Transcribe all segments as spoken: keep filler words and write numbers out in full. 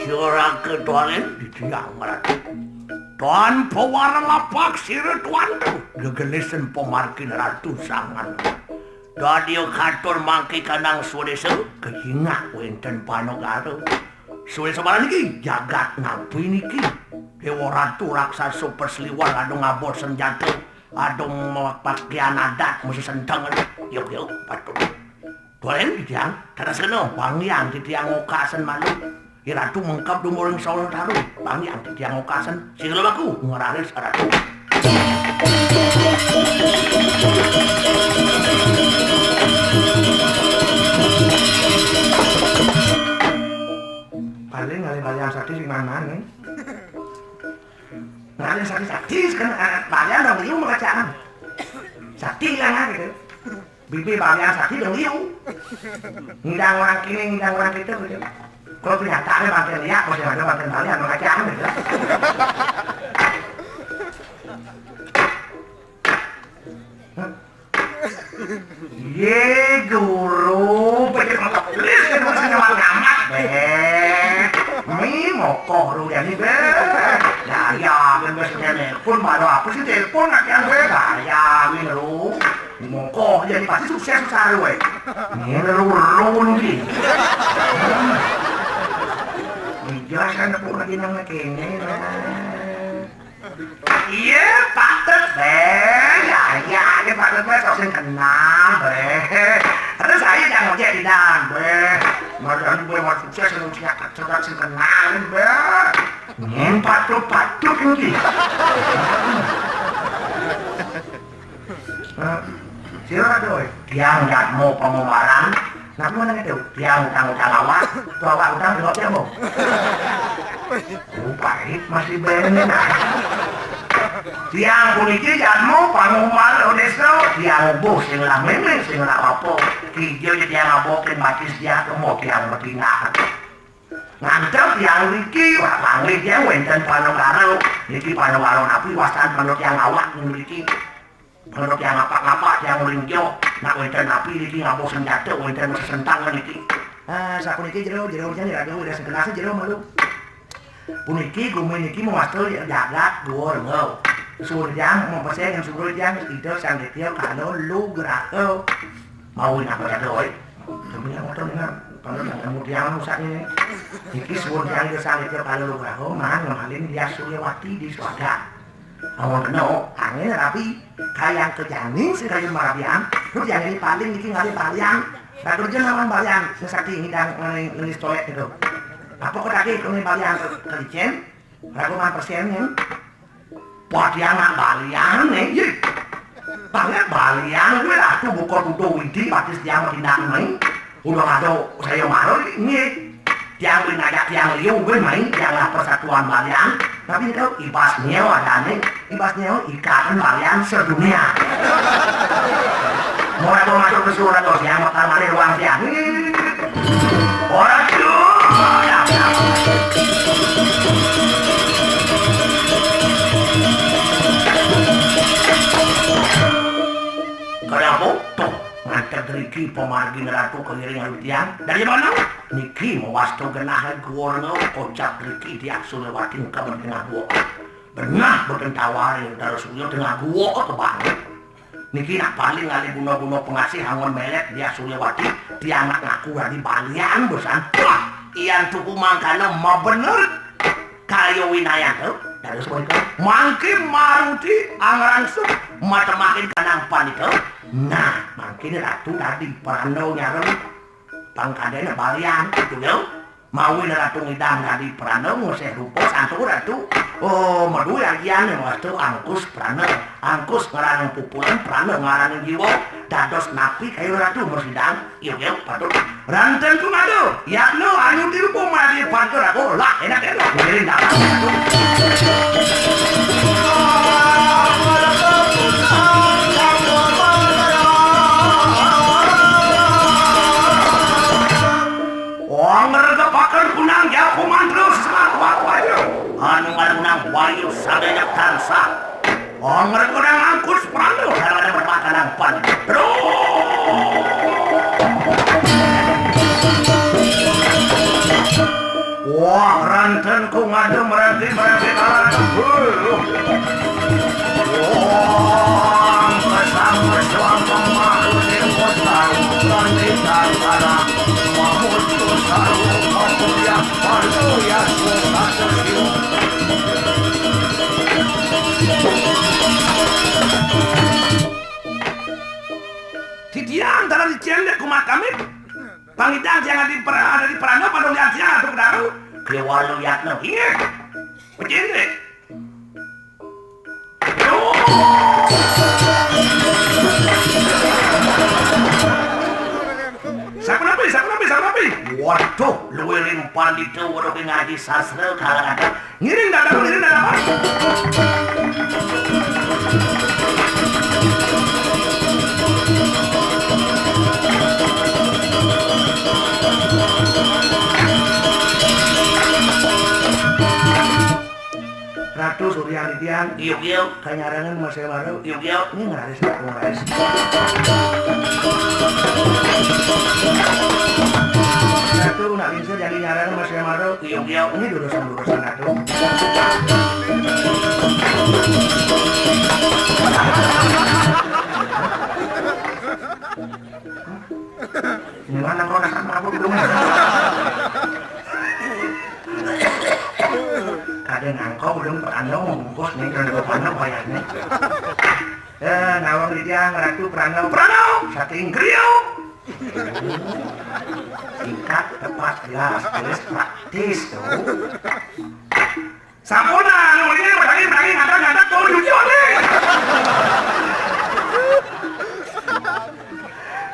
Sira ketuanen di tiang, Ratu. Tanpa warna lapak sira tuan tu. Gegelisen pemargin Ratu Sangan. Dadi katur mangke kanang swadesa, kejingak wenten panegara. Swadesa malah niki jagat napi niki? Dewa Ratu raksasa Persliwan adu ngabot senjata, adu pakaian adat mesti senteng. Yuk, yuk, patut. Tulen titiang, terus kena, wangian titiang ngokasen malu. Iratu mengkep dumuring saung taru, wangian titiang ngokasen. Sing lumaku, ngeraris Ratu. Paling ngalih balian sakti sing mana nih? Ngalih sakti-sakti, kan, eh, balian dong liu makacaan. Sakti hilang gitu. Bibi balian sakti dong liu. Ngidang orang kini, ngidang orang kita gitu. Kalau kenyataannya makin liak, masih ada makin balian makacaan gitu. Ye guru, pecah mata tulis kan masih nyamat-nyamat deh. Mi mokoh ru jadi be. Daya kan bes telepon baru apa sih telepon nak yang be daya mi ru. Mokoh jadi pasti sukses susah ru eh. Ini ru ru ni. Dijelaskan aku lagi nang kene. Iya, patut, Beh. Ya, iya, iya, patut, Beh. Sok sing kenal, Beh. Terus saya jangan ngojek di dalam, Beh. Mari anu, Beh, mau sukses, mau siap, coba sing kenal, Beh. Nyen patut, patut, ini. Eh, sira, Doi. Tiang jadma pamomaran. Napa meneng itu? Tiang utang-utang awak, tu awak utang jawab tiang, Bu. Oh, pahit masih bene, nah. Tiang puniki jadma pangumar desa, tiang ubuh sing lah meme, sing lah apa. Kija je tiang abokin batis dia, kemo tiang betindak. Nganter tiang niki, wah, panglih tiang wenten panogaro. Niki panogaro napi wastan panogaro tiang awak niki. Kalau tiang ngapak-ngapak, tiang uling jo, nak wenten api niki ngabo senjata, wenten sesentang niki. Ah, sapuniki jero, jero jan raga udah segenase jero malu. Puniki gumi niki mewasta jagat dua rengau. Surjang mau pesen yang suruh jang ida sang ditio kalau lu geraho. Mau nak pada doi. Demi yang motor dengan kalau nak kamu tiang rusak ini. Niki surjang ida sang ditio kalau lu geraho, man ngemalin dia Suryawati di swaga. Amun kena angin rabi, kayang ke jani sing kayun marabian, terus jani paling niki ngalih balian. Raga kerja lawan balian, sing sakti ngidang ngelis tolek gitu. Apa kok tadi kena balian ke licin? Raga man persen nih. Buat dia nak balian nih, ye. Kok udah widi, batis tiang makin nak main. Udah ada saya marah, ini. Tiang beli ngajak tiang liu, gue main, tiang lah persatuan balian. Tapi itu ibas nyeo ada nih, ibas nyeo ikatan balian sedunia. Mau aku masuk ke surat, terus yang bakal maling ruang tiang. Orang tuh. Kenapa? Tuh, ngantek riki pemargin ratu keliring alu tiang. Dari mana? Niki mewasta genah gua renga kocak riki tiang Suryawati kabar tengah gua. Benah betentawar yang terus tengah gua kebanget. Niki nak paling ngalih guna-guna pengasih angon melet dia Suryawati, tiang nak ngaku dadi balian besan. Wah, iyan tuku mangkana mabener kaya winayan tu. Dados punika, mangkin maruti angrangsuk matemakin kanang pandita. Nah, mangkin ratu dadi pranda nyareng pangkadene balian gitu ya. Mawin ratu ngidang dadi pranda ngoseh rupa santu ratu. Oh, medu yagian wastu angkus prana. Angkus ngranang pupulan, prana ngranang jiwa. Dados napi kayu ratu mersidang. Iya, iya, patut. Ranten kumado, yakno anu dirupa madi pantur aku. Lah, enak, enak. Ngiring dapat. Wong ngregepaken punang japuman terus semak wayu. Anu ngarunang wayu sadaya tansah. Wong ngregunang angkus pandu sarana bermakan angpan. Bro. Wah, ranten ku ngadu meranti-meranti kalangan. Wong kesambet suang pemalu di kota. Ranti tantara. Mamutu saru mamuya. Malu ya suka sesiu. Titiang dalam dicendek kumat kami. Pangidang tiang adi pra-, adi prana padong liat tiang adu kedaru. Keluar lu liat no. Iya. Pecendek. Sapunapi, sapunapi, sapunapi. Waduh, luwih ring pandita, waduh, ngaji sastra kalangan. Ngiring dadaku, ngiring dadaku. Ratu Surya Ridian. Iyuk, iyuk. Kanyarangan Mas Hemaro. Iyuk, iyuk. Ini ngeraris, ngeraris. Ratu nak lingsir jadi nyarangan Mas Hemaro. Iyuk, iyuk. Ini durusan-durusan, Ratu. Ini mana kau nak mabuk dong? Ada nangkau belum, Prano membungkus nih, kalau Prano bayarnya. Eh, nawang di tiang, Ratu Prano. Prano! Saking griyo. Singkat, tepat, jelas, tulis, praktis, tuh. Sampun, anu, ini berani-berani, ngadeg-ngadeg, tuh, jujur, nih.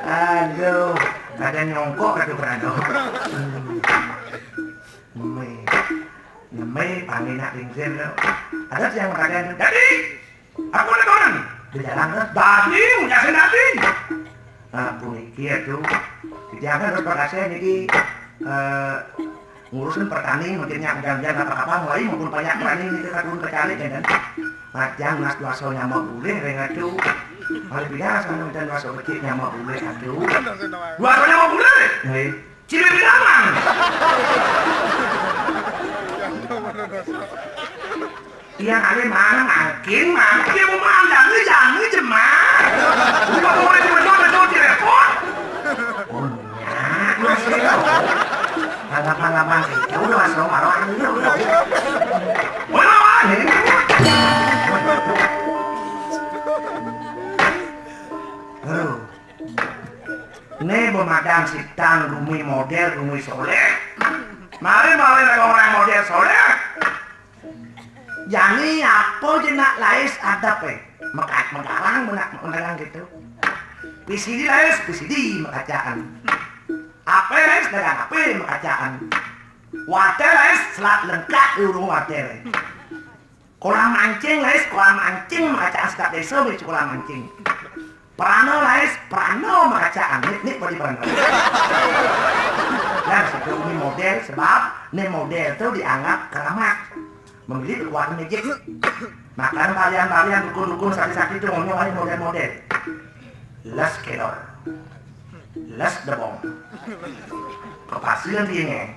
Aduh, ada nyongkok, Ratu Prano. Neme. Neme, panggil nak lingsir, tuh. Ada tiang bagian, jadi, Aku ada kawan. Di jalan, kan? Dadi, punya sing dadi. Nah, puniki ya, tuh. Di jalan terus bakasnya niki, eh, ngurusin pertani, mungkin yang jangan apa-apa, mulai maupun banyak pertani niki kadung kecari, ya, kan? Majang nas dua so nyama boleh, reng adu. Mari biasa, dan dua so kecil nyama boleh, adu. Dua so nyama boleh? Nggih. Ciri bilangan. Iya, kali mana mangkin, mangkin mau mandang, jangan jemak. Bukan mau itu betul, betul, di repot. Oh, nyak, masih. Halaman-halaman itu udah masuk orang ini, udah. Udah, wah, ini. Aduh. Né bemadan sitang gumi modél gumi soléh. Mari mawé orang modél soléh. Jani apa jenak lais adepé? Mekat megarang benak megarang gitu. P C D, laé, P C D makacaan. Apa, laé, dagang apa makacaan. Warteg, laé, selat lengkap di urung warteg, laé. Kolam mancing, laé, kolam mancing makacaan, setiap désa beli kolam mancing. Prana, laé, prana makacaan, nik, nik beli prana. Nah, sebelum ini model, sebab ini model tuh dianggap keramat. Memilih kekuatan magic. Makanya balian-balian, dukun-dukun, sakti-sakti itu ngomong aja model-model. Les kelor. Les debong. Kepastian dia nih.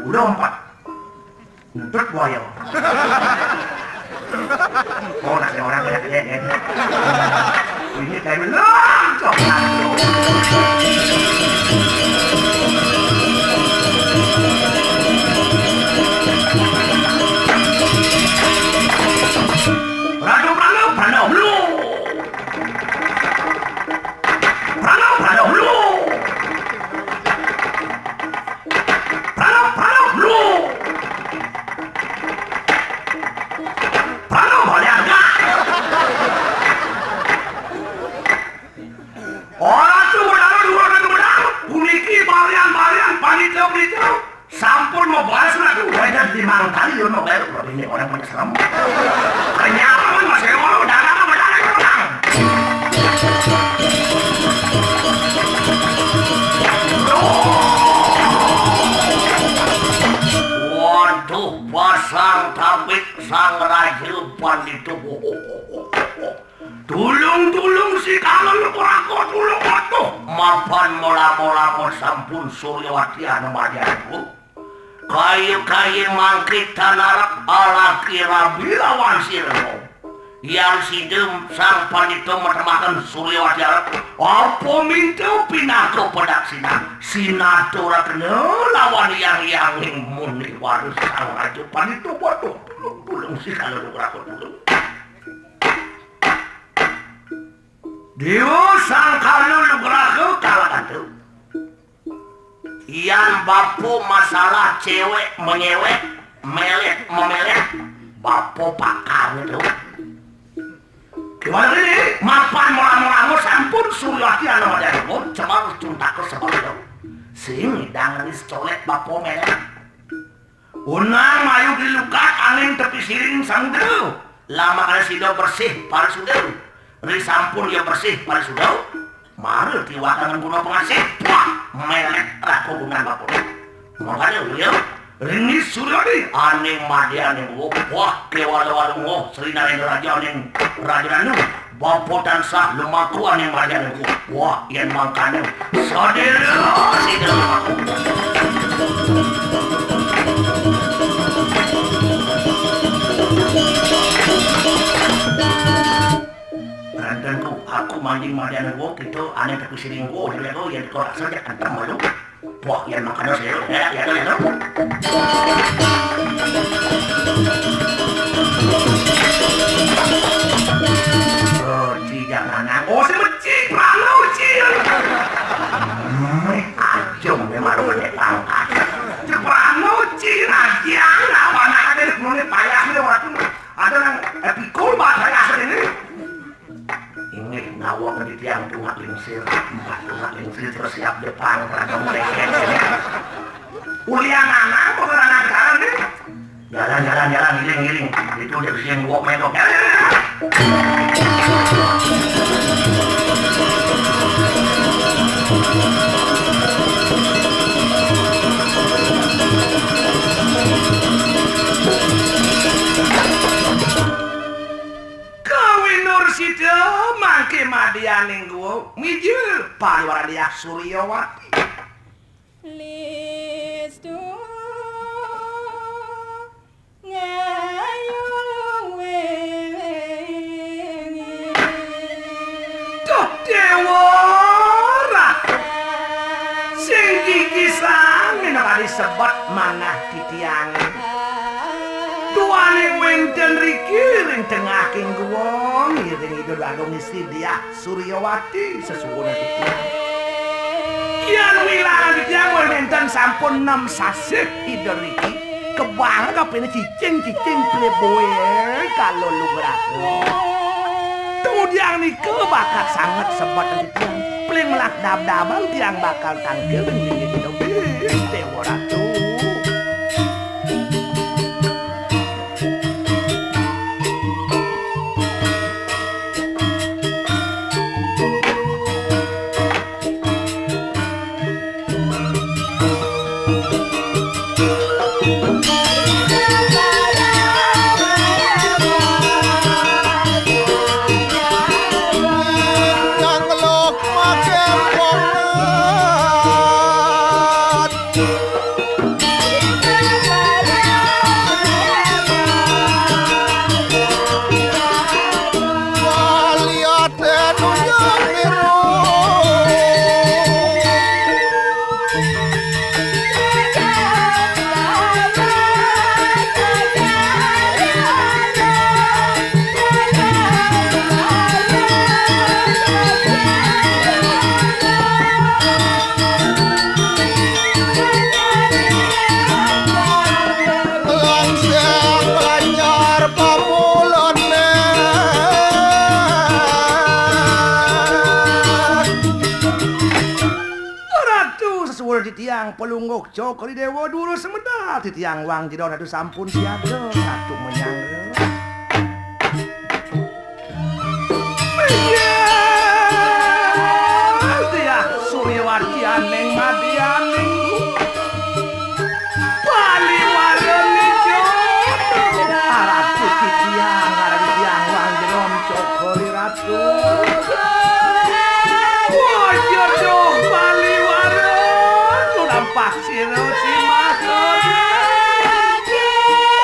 Bulu empat. Untut buaya. Oh, nasi orang banyak dia, ya. Ini kayak belum. Radu, radu, radu, lu. Radu, radu, lu. Radu, radu, lu. Radu, balian, enggak. Ora tuh, benar, dua, satu, benar. Puniki balian-balian, panitia-panitia. Sampun mau balas, Ratu. Wajah di mangkali, lu mau bayar, kalau ini orang pada serem. Kenyal, masih mau, darah, darah, darah. Waduh, pasang tabik sang raja panditu. Tulung, tulung, si kalon kurako, tulung, waduh. Mapan mola-mola, sampun Suryawati anu majanku. Kaya-kaya mangke tan arep alaki rabi lawan sira. Yan sida sang pandita matemaken Suryawati arep apa minta pinaka padaksinan. Sinaturaken lawan yang-yanging muniwara sang raja pandita. Waduh, tulung-tulung si kalon kurako, tulung. Dewa sang kalon kurako kalakan tu. Yan bapa masalah cewek menyewek, melet memelet, bapa pakar itu. Gimana ini? Mapan mola-mola sampun Suryawati anu madanipun cemar tuntak sebab itu. Sing dang ris colek bapa melet. Unang mayu dilukat angin tepi siring samudra. Lamakane sida bersih parisuda. Ri sampun ya bersih parisuda. Mara tiwakangan guna pengasih. Wah, melet rako gunan bapune. Makanya ya, ringis Suryadi ane madyaning wah, wah, kewala-wala wah, Sri Narendra Raja aning Raja Ranu. Bapa tansah lumaku aning marjanengku. Wah, yen mangkane sadera sida lumaku. Rantenku, aku manjing marjanengku, kita aning teku siringku, yen kok saja antem malu. Wah, yen mangkane saya, ya, ya, ya, ya. Oh, si jangan, oh, si meci, prano, ci. Hmm, ajong, memang ada banyak pangkat. Si prano, ci, najian, apa nak ada, mulai payah, dia orang tu. Ada orang, eh, pikul, bahasa ini. Inggih, nawang di tiang tungak lingsir, empat tungak lingsir, terus siap Jepang, ragam lengket. Ulian anak, peperangan sekarang nih. Jalan, jalan, jalan, ngiring, ngiring. Itu dia bisa ngewok mentok. Jalan, jalan, jalan. Kawinur sida mangke madyaning guwa, mijil pariwara Diah Suryawati. Listu ngayu wengi. Duh Dewa Ratu, sing kikisan minangka disebat manah titiange. Duane wenten riki ring tengahing guwa, ngiring Ida Agung Istri Diah Suryawati sesuwune titiang. Yen wilangan titiang wenten sampun nem sasih Ida riki, kebang kapene cicing-cicing pleboe kala lugraha. Temu Tiang nika bakat sanget sebet titiang. Pling melah dab-daban tiang bakal tangkil ring linggih Déwa Ratu. Ratu, sesuwun titiang Palungguh Cokor I Déwa durus medal titiang Wang Jero Ratu sampun siaga, Ratu manyangga. Iya, Diah Suryawati aning madianing. Paliwara nija. Aratu titiang, aratu titiang Wang Jero Cokor I Ratu. Wajah doh paliwara, tulampah sira si mahkota.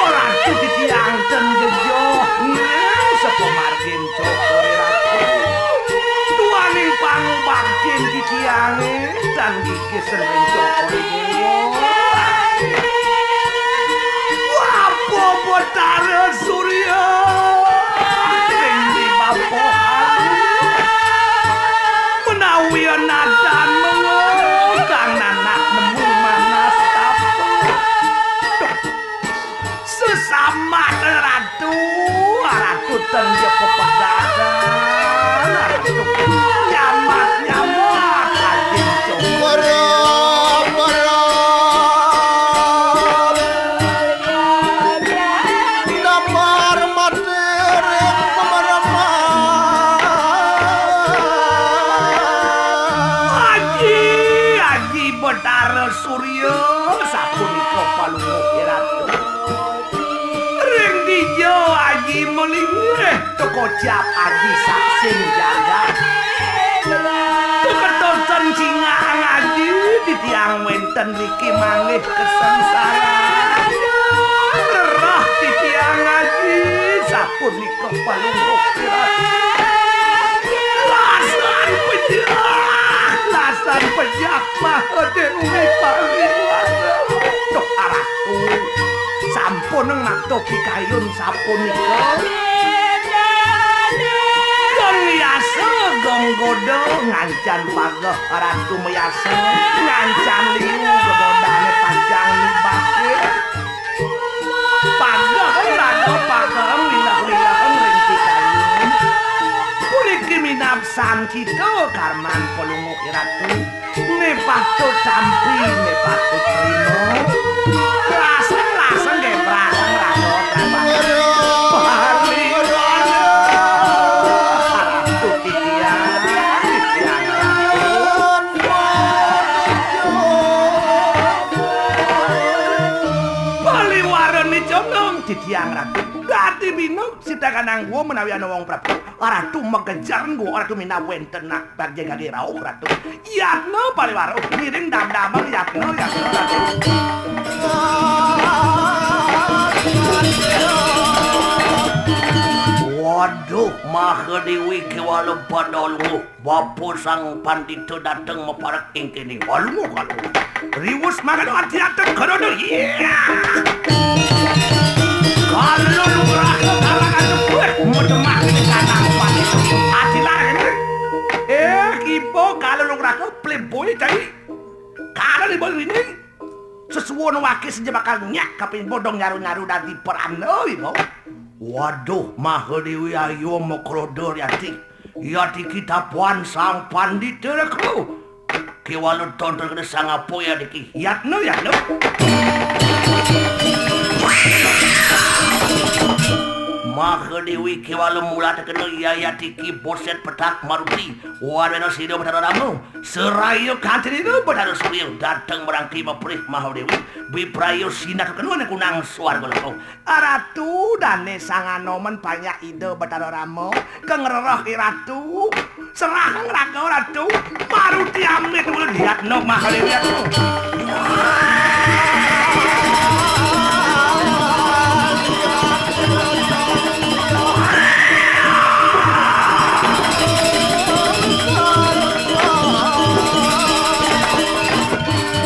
Ratu titiang ten jejoh, ngiring sapamargin Cokor I Ratu. Duaning pangubaktin titiange, tan gigis ring Cokor I Déwa. Wah, Betara Surya, ring di bapa alu. Menawi nadan mengedang nanak nemu manas tapa. Duh, sesamat Ratu, Ratu ten ja pepegasan, Ratu nyamat-nyamat ajin cung. Merem, merem. Damar mati ring pamereman. Aji, aji Betara Surya, sapunika Palungguh I Ratu. Ring dija aji malinggih, tekocap aji saksin jagat. Teketosen cingakan aji, titiang wénten riki manggih kasangsaran. Rereh titiang aji, sapunika Palungguh I Ratu. Lasan pejah, lasan pejah Mahadéwi Paliwara. Duh, Ratu, sampun ngatih pikayun sapunika. Geng yasa, geng goda, ngancan pageh Ratu mayasa, ngancan liu gegodane pacang nibake. Pagehang raga, pagehang lilah-lilahan ring pikayun. Puniki minab sangkita karman Palungguh I Ratu. Né patut tampi, né patut trima. Lasang-lasang nggih, prasang raga, prasang. Pariwara. Ratu titiang, titiang Ratu. Paliwara nicondong titiang Ratu. Dadi bina sitakanang gua menawi ana wong Prabu. Ratu magejar gua, Ratu minab wénten nak bagja gage rauh, Ratu. Yatna pariwara ngiring damdamang, yatna, yatna, Ratu. Waduh, Mahadéwi Kéwala Badalunguh. Bapa Sang Pandita dateng maparék ing kéné. Walu, walu. Riwus mangada ati dateng, karodo. Iya. Kala lugraha kalangan tebet, medemah ing kanang pandita. Ati larang. Eh, kipo kala lugraha playboy cai. Kala ni bol ini. Sesuwun wakis aja bakal nyak kaping bodong nyaru-nyaru dadi peranda, ibu. Waduh, Mahadéwi ayo makroda ati. Yatiki tapuan sang pandita raka. Kéwala tonton kena sang apa yatiki. Yatna, yatna. Mahadéwi kéwala mulatakena yayatiki boset petak maruti. Warena sida Betara Rama. Seraya kanti dina Betara Surya dateng merangki maprih Mahadéwi. Bipraya sinakakena kunang swarga loka. Ratu dané sang anomen panjak Ida Betara Rama, kangrereh i Ratu, serahang raga Ratu, maruti amit ulun yatna Mahadéwi yatna.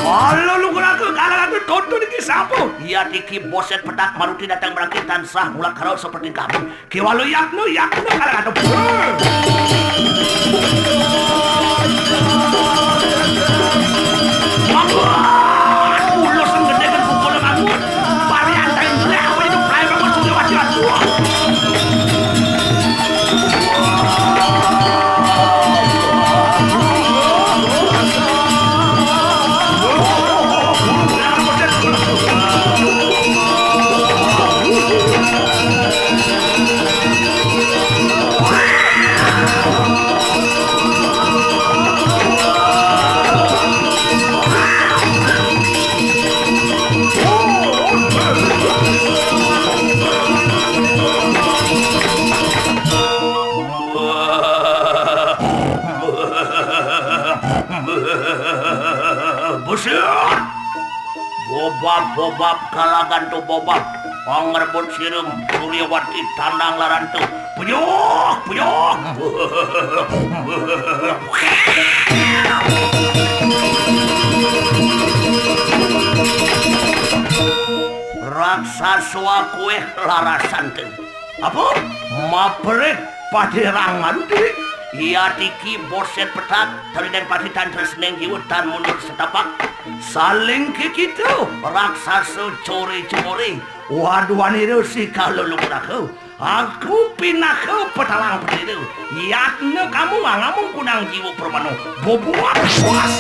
Ala lugu raga, kala raga, tonton iki sapa? Yatiki boset petak maruti dateng merangki tansah mulakara seperti kamu. Kéwala yatna, yatna, kala raga. Wah, ulos gedé kan pukul kamu. Varian templek apa itu, play banget, sudah wajib. Buset! Bobab, bobab, kalagan tu bobab. Pangrebut sirum, Suryawati, tandang larantu. Puyuh, puyuh. Raksasa kuéh larasan tu. Apa? Maprit patirang anu diri? Yatiki boset petak, trideng pati tan tresneng jiwa tan mundur setapak. Saling kikita, raksasa core-core. Waduh, anira si kalulung raga. Aku pinaka petalang petida. Yatna kamu ngangamung kunang jiwa permana. Bobuak puas.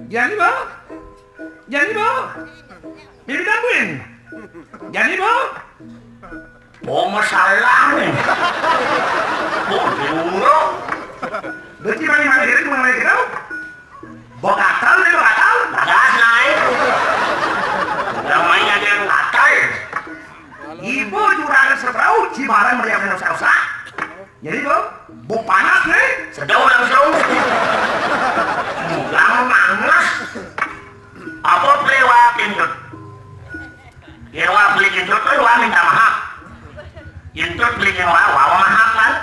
Jani, Bang? Jani, Bang? Bibi Dambuin? Jani, Bang? Oh, masalah nih. Oh, dulu. Berarti mana-mana diri, mana-mana kita? Bagatal deh, bagatal. Bagas naik. Namanya ada yang gatal. Ibu juragan seberau, cibaran meriam yang usah-usah. Jadi, Bu, bu panas nih. Sedang langsung. Pulang panas. Apa pelewat intut? Dewa beli intut kan wa minta maaf. Intut beli dewa, wa maaf kan.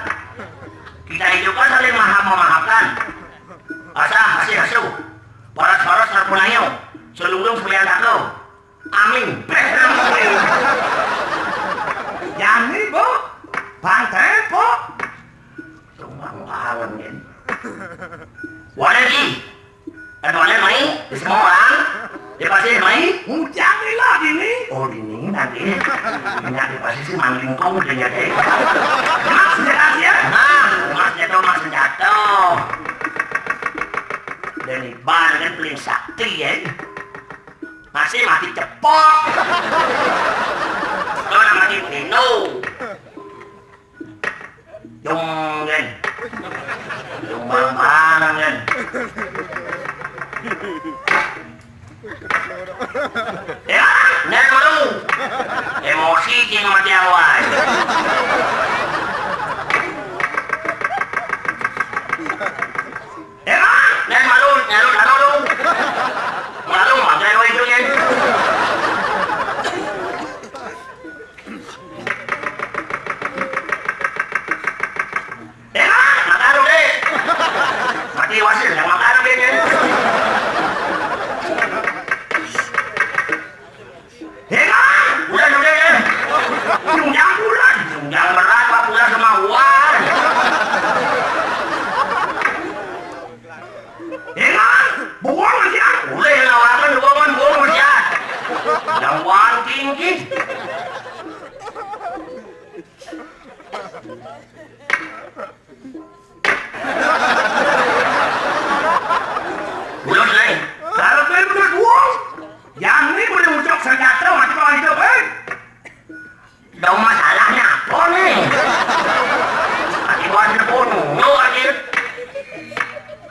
Kita hidup kan saling maaf memaafkan. Asa hasil hasil. Paras-paras terpunayo. Selurung sembilan takau. Amin. Beh, amin. Yang ini, Bu. Bantai, Bu. Tumbang banget ini. Wadah, Ji. Kan wadah, mai. Di semua orang. Dia pasti, mai. Hujan ni lah, dini. Oh, dini nanti. Minyak dia pasti sih mangling kong dia jadi. Mas, dia kasih ya. Nah, mas jatuh, mas jatuh. Dan ibarat kan paling sakti ya. Masih mati cepok. Lo nak mati nino. Jong kan. Jong bang-bang kan. Ya, nen malu. Emosi cing mati awai. Ya, nen malu, nyalu, nyalu lu. Malu, makai wai itu kan. Enak, makan deh. Mati wasil yang makan deh. Enak, udah deh. Yang berat, yang berat, Pak, udah sama uang. Enak, buang aja. Udah yang lawakan, buang, buang aja. Yang wanting, ki. Bulut lain. Kalau saya bukan buang, yang ini boleh muncul senjata, mati kalau hidup, eh. Dong masalahnya apa nih? Lagi buat telepon, no, lagi.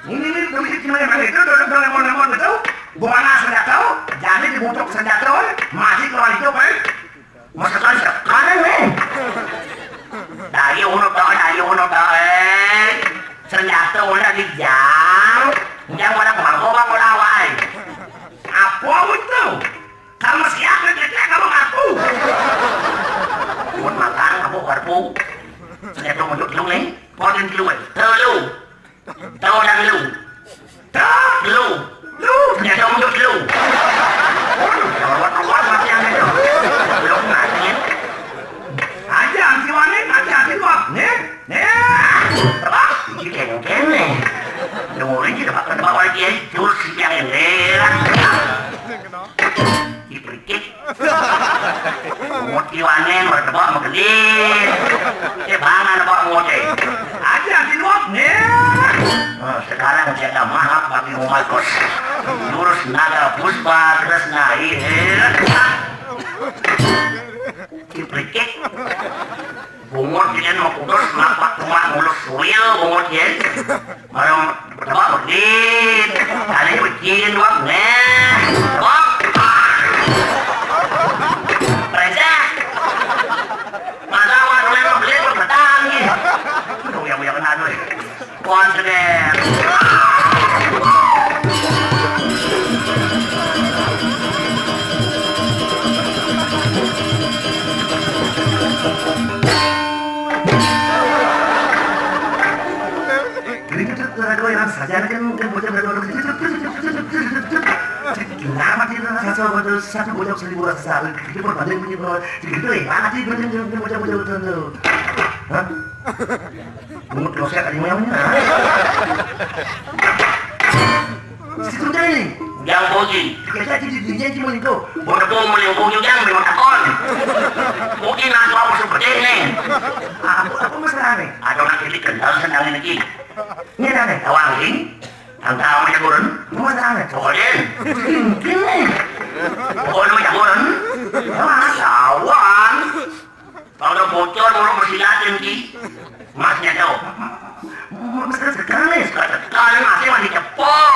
Ini nih, demi cuma yang itu, dong, dong, lemon, lemon, gitu. Bukan senjata, jadi dibujuk senjata, eh. Mati kalau hidup, eh. Masakan sekarang nih. Dari unu to, dari unu to, eh. Senjata udah dijang. Jang udah bangko, bangko lawai. Apa itu? Kamu siap, kita kamu ngaku. Mun makan, kamu garpu. Senjata untuk lu nih. Potin dulu, eh. Telu. Tahu dah lu. Tak lu. Lu, dia tahu untuk lu. Waduh, gawat, gawat, mati yang itu. Belum mati. Aja, anti wanin, hati-hati, Bang. Nih, nih. Tebak, ini kene-kene. Dengerin kita bakal tebak lagi ya. Jurus yang ini. Diperikit. Bungut kiwanen, bertebak, menggelin. Eh, bangan, Pak, bungut, eh. Aja, si Dok, nih. Nah, sekarang saya ada mahak bagi Mumalkos. Jurus naga puspa, terus naik. Diperikit. Bungut ini mau kudus, napak cuma mulus suil, bungut ya. Malam bertebak berdin. Tadi berdin, Dok, nih. Dok. Receh. Masa awak dulu yang beli, bertahan, nih. Aduh, yang, yang kena, tuh. Once again. Gini tuh, tuh, tuh, yang saja kan, kan bocah berapa orang gitu. Lama dia, satu, satu, satu bocah seribu rasa sawi. Gitu, perbanding punya, gitu, eh, lama dia, bocah, bocah, bocah, bocah, tuh. Hah? Bungut dosa kali mau yang mana? Situ tadi. Yang bogi. Kita jadi dunia cuma itu. Bodoh mau melingkung juga, memang takon. Mungkin aku apa seperti ini. Apa, apa masalahnya? Ada orang jadi kental senang ini. Ini ada nih, tawang ini. Angka sama jagoran. Apa masalahnya? Cokolin. Ini. Pokoknya sama jagoran. Lawan. Kalau bocor, orang bersilatin, Ki. Masnya tahu. Mas kan sekarang nih, sekarang masih masih cepok.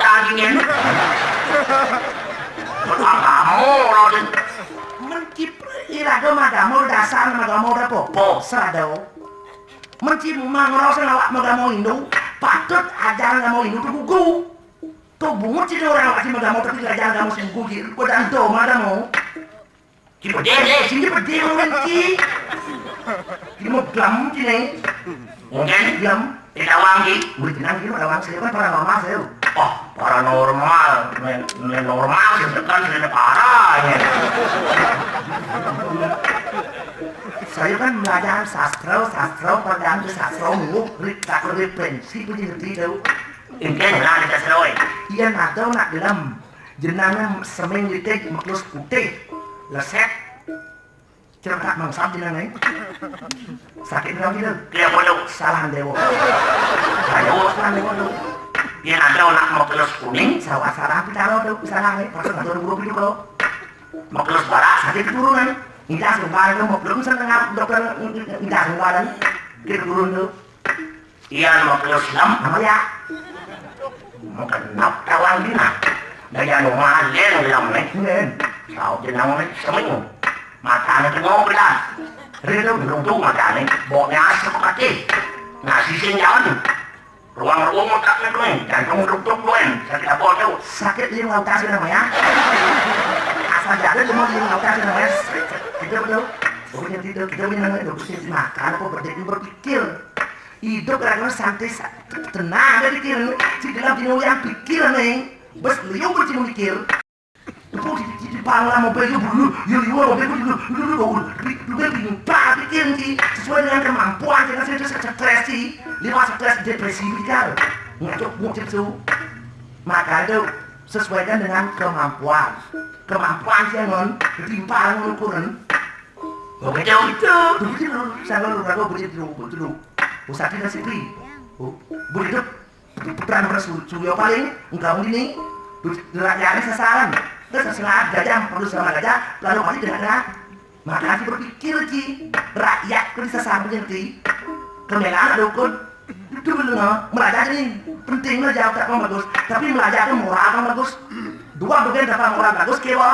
tadi yen. Kamu ora di Men ki iraga madama dasar madama ora apa? Apa? Srada. Men ki mangrasa awak madama Hindu, patut ajaran agama Hindu to gugu. To bungut sing ora awak sing madama tapi ajaran agama sing gugu ki, padha ento madama. Ki pede, eh, sing ki pede men ki. Ki mau glam ki ne. Mungkin glam. Kita wang ki. Wih, tenang ki, ora wang saya kan paranormal saya. Oh, paranormal. Ne, ne normal sih kan, ne parah ya. Saya kan belajar sastra, sastra, padahal ke sastra mulu, rit, tak referensi punya ngerti tau. Intinya lah kita seroy. Iya, nak tahu nak gelem. Jenenge seming litik meklus putih. Leset. Cerita mangsap jenenge. Sakit dong gitu. Iya, bodoh. Salah dewa. Ayo, salah dewa lu. Yen ada anak meklus kuning, sawah salah pitaro tuh, salah nih. Pas ngatur guru gitu kok. Meklus barak, sakit keturunan. Indah sumpah itu meklus seneng dokter, indah sumpah dan keturun tuh. Iya, meklus lam, apa ya? Mengkenap tawang dina. Daya nu malin lam nih. Ngen. Sau jenang nih, seming. Matane tengok belas. Rida beruntung matane, bokne asap kaki. Nasi sing jalan. Ruang-ruang otak nih, jantung ruktuk duen. Sakit apa tuh? Sakit liang lautasi namanya. Asal jalan cuma liang lautasi namanya. Kita betul. Pokoknya tidak, kita punya namanya, kita punya makan apa berdekin berpikir. Hidup kadang santai, sa-, tenang dari kiri. Si gelap di yang pikir nih. Bes liu bercimung mikir. Tepuk di, di, di pala mobil itu dulu, ya liu mobil itu dulu, dulu, dulu, dulu, dulu, dulu, dulu, dulu, pikir sih, sesuai dengan kemampuan, jangan saya stres sih, lewat stres depresi, pikir. Ngaco, ngaco tuh. Makanya tuh, sesuaikan dengan kemampuan. Kemampuan sih, non, ketimpang ukuran. Oke, jauh itu. Dulu sih, dulu, saya dulu, dulu, dulu, dulu, dulu. Usah kita sipri. Buri hidup. Putra nomor Suryo paling, engkau ini. Rakyat ini sasaran. Terus setengah gajah, perlu setengah gajah, lalu mati tengah-tengah. Maka Haji berpikir, Ji, rakyat ku disasar begini. Kemelaan ada ukun. Itu bener, no. Melajah ni penting lah, jawab tak bagus. Tapi melajah tu moral kan bagus. Dua bagian dapat moral bagus, kewa.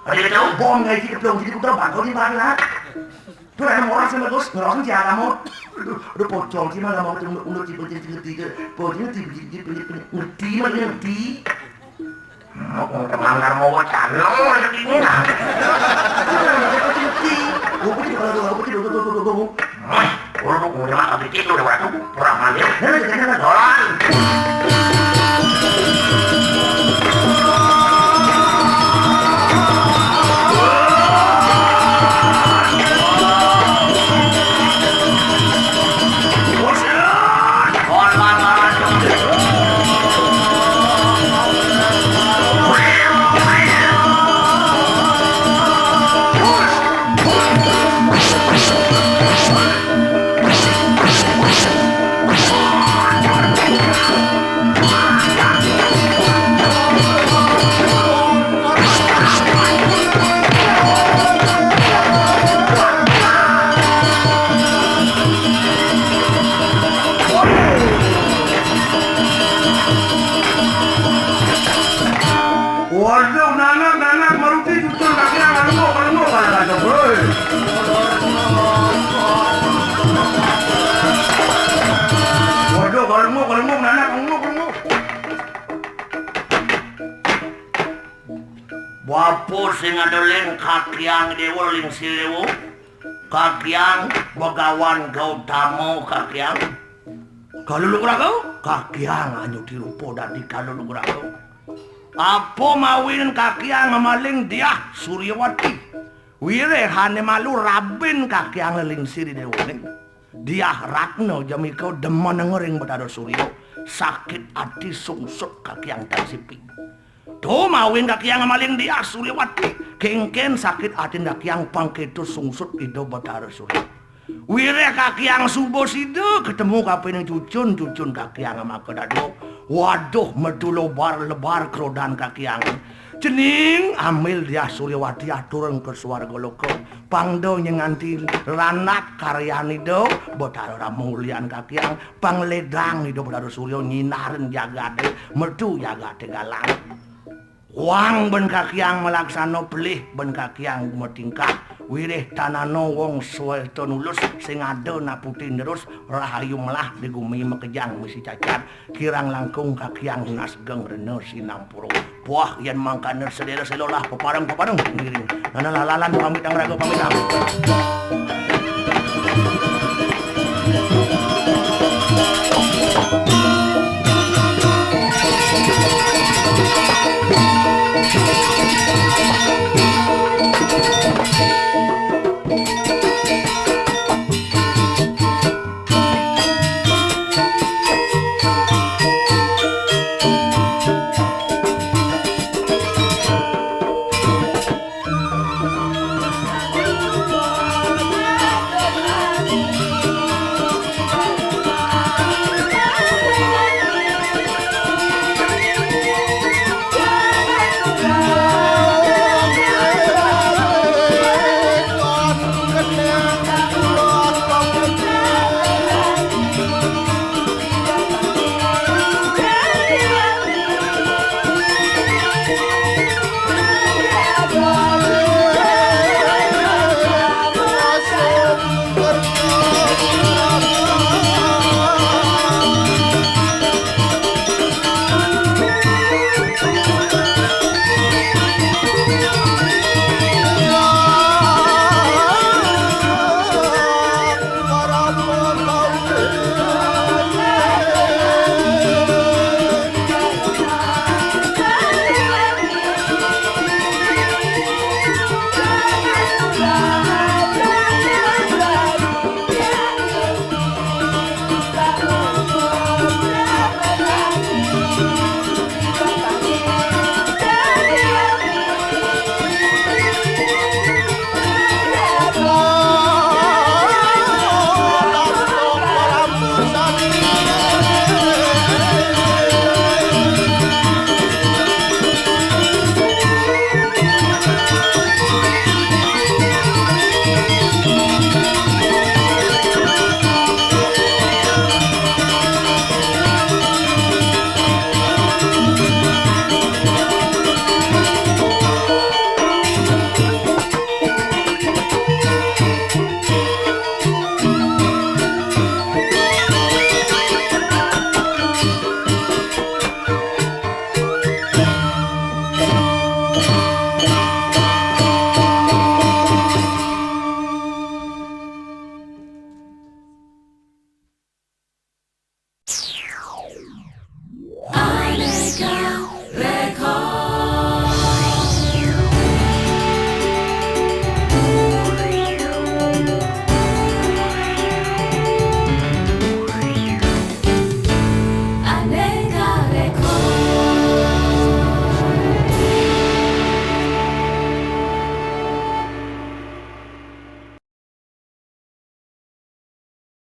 Ada kata bom ngai di kepelung, jadi kuda bangkau di mana. Tu ada moral sih bagus, ngerosong dia kamu. Aduh, pocong sih mah kamu tu undur di penting ngerti ke. Pocong ngerti, ngerti, ngerti, ngerti, ngerti. Mau teman kamu wacana lagi ini nah. Ngerti. Gua pun juga kalau gua pun juga gua gua gua gua. Mah, kalau mau nyelak habis itu udah waktu perang mandi. Nah, jangan dolan. Waduh, nanak, nanak, maruti, cucul, kaki, ngangguk, ngangguk, ngangguk, ngangguk, woi. Waduh, ngangguk, ngangguk, nanak, ngangguk, ngangguk. Bapa sing ada ling kakiang dewa ling silewo. Kakiang Bagawan Gautama kakiang. Kaluluk raga, kakiang anyuti rupa dadi kaluluk raga. Apa mawin kakiang ngamaling Diah Suryawati. Wirihane malu rabin kakiang lelingsir dewane. Diah Ratna jamika demen ngering Betara Surya, sakit ati sungsut kakiang tan sipi. To mawin kakiang maling Diah Suryawati, kengken sakit atin kakiang pangketo sungsut Ida Betara Surya. Wireh kakiang suba sida ketemu kapining cucun, cucun kakiang maka dadua. Waduh, metu lebar-lebar kerodan kakiang. Cening ambil Diah Suryawati aturang ke swarga loka. Pangda nyenganti ranak karyanida Betara Rama ulian kakiang. Pangledang Ida Betara Surya nyinarin jagate, metu jagate galang. Wang ben kakiang malaksana pelih ben kakiang matingkah. Wirih tanana wong sweta nulus sing ada naputi nerus rahayu melah di gumi makejang misi cacat. Kirang langkung kakiang nunas geng rena sinampura. Puah yen mangkana selera selolah pepareng-pepareng ngiring. Nana lalalan pamit ang raga pamit ang.